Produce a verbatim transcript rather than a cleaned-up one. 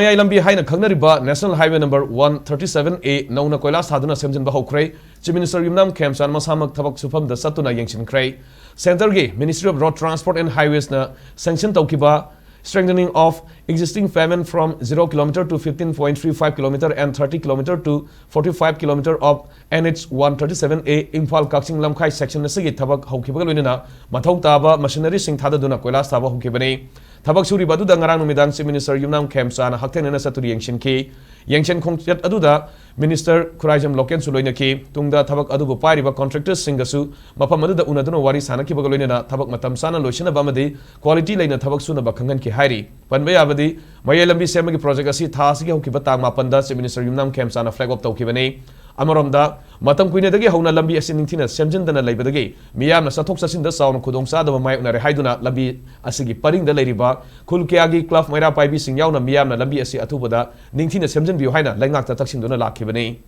ꯃꯌꯥꯏ ꯂꯝꯕꯤ ꯍꯥꯏꯅ ꯈꯪꯅꯔꯤꯕ National Highway number one thirty seven A ꯅꯧꯅ ꯀꯣꯏꯂꯥꯁ ꯊꯥꯗꯨꯅ ꯁꯦꯝꯖꯤꯟꯕ ꯍꯧꯈ꯭ꯔꯦ꯫ Chief Minister ꯌꯨꯝꯅꯥꯝ ꯈꯦꯝꯆꯥꯟ ꯃꯁꯥꯃꯛ ꯊꯕꯛ ꯁꯨꯐꯝꯗ ꯆꯠꯇꯨꯅ ꯌꯦꯡꯁꯤꯟꯈ꯭ꯔꯦ꯫ Centreꯒꯤ Ministry of Road Transport and Highwaysꯅ sanction ꯇꯧꯈꯤꯕ strengthening of existing pavement from zero kilometer to fifteen point three five kilometer and thirty kilometer to forty-five kilometer of NH one thirty-seven A Imphal Kakching Lamkhai section ꯑꯁꯤꯒꯤ ꯊꯕꯛ ꯍꯧꯈꯤꯕꯒ ꯂꯣꯏꯅꯅ ꯃꯊꯧ ꯇꯥꯕ machineryꯁꯤꯡ ꯊꯥꯗꯗꯨꯅ ꯀꯣꯏꯂꯥꯁ ꯊꯥꯕ ꯍꯧꯈꯤꯕꯅꯤ꯫ ꯊꯕꯛ ꯁꯨꯔꯤꯕ ꯑꯗꯨꯗ ꯉꯔꯥꯡ ꯅꯨꯃꯤꯗꯥꯡ Chief Minister ꯌꯨꯝꯅꯥꯝ ꯈꯦꯝꯆꯥꯟ ꯍꯛꯊꯦꯡꯅꯅ ꯆꯠꯇꯨꯅ ꯌꯦꯡꯁꯤꯟꯈꯤ꯫ ꯌꯦꯡꯁꯤꯟ ꯈꯣꯡꯆꯠ ꯑꯗꯨꯗ Minister ꯈꯨꯔꯥꯏꯖꯝ ꯂꯣꯀꯦꯟꯁꯨ ꯂꯣꯏꯅꯈꯤ꯫ ꯇꯨꯡꯗ ꯊꯕꯛ ꯑꯗꯨꯕꯨ ꯄꯥꯏꯔꯤꯕ contractorꯁꯤꯡꯒꯁꯨ ꯃꯐꯝ ꯑꯗꯨꯗ ꯎꯅꯗꯨꯅ ꯋꯥꯔꯤ ꯁꯥꯅꯈꯤꯕꯒ ꯂꯣꯏꯅꯅ ꯊꯕꯛ ꯃꯇꯝ ꯆꯥꯅ ꯂꯣꯏꯁꯤꯟꯅꯕ ꯑꯃꯗꯤ quality ꯂꯩꯅ ꯊꯕꯛ ꯁꯨꯅꯕ ꯈꯪꯍꯟꯈꯤ ꯍꯥꯏꯔꯤ꯫ ꯄꯟꯕ ꯌꯥꯕꯗꯤ, ꯃꯌꯥꯏ ꯂꯝꯕꯤ ꯁꯦꯝꯕꯒꯤ project ꯑꯁꯤ ꯊꯥ ꯑꯁꯤꯒꯤ ꯍꯧꯈꯤꯕ ꯇꯥꯡ ꯃꯥꯄꯟꯗ Chief Minister ꯌꯨꯝꯅꯥꯝ ꯈꯦꯝꯆꯥꯟꯅ flag off ꯇꯧꯈꯤꯕꯅꯤ꯫ ꯑꯃꯔꯣꯝꯗ, ꯃꯇꯝ ꯀꯨꯏꯅꯗꯒꯤ ꯍꯧꯅ ꯂꯝꯕꯤ ꯑꯁꯤ ꯅꯤꯡꯊꯤꯅ ꯁꯦꯝꯖꯤꯟꯗꯅ ꯂꯩꯕꯗꯒꯤ ꯃꯤꯌꯥꯝꯅ ꯆꯠꯊꯣꯛ ꯆꯠꯁꯤꯟꯗ ꯆꯥꯎꯅ ꯈꯨꯗꯣꯡꯆꯥꯗꯕ ꯃꯥꯌꯣꯛꯅꯔꯦ ꯍꯥꯏꯗꯨꯅ ꯂꯝꯕꯤ ꯑꯁꯤꯒꯤ ꯄꯔꯤꯡꯗ ꯂꯩꯔꯤꯕ ꯈꯨꯜ ꯀꯌꯥꯒꯤ club ꯃꯩꯔꯥ ꯄꯥꯏꯕꯤꯁꯤꯡ ꯌꯥꯎꯅ ꯃꯤꯌꯥꯝꯅ ꯂꯝꯕꯤ ꯑꯁꯤ ꯑꯊꯨꯕꯗ ꯅꯤꯡꯊꯤꯅ ꯁꯦꯝꯖꯤꯟꯕꯤꯌꯨ ꯍꯥꯏꯅ ꯂꯩꯉꯥꯛꯇ ꯇꯛꯁꯤꯟꯗꯨꯅ ꯂꯥꯛꯈꯤꯕꯅꯤ꯫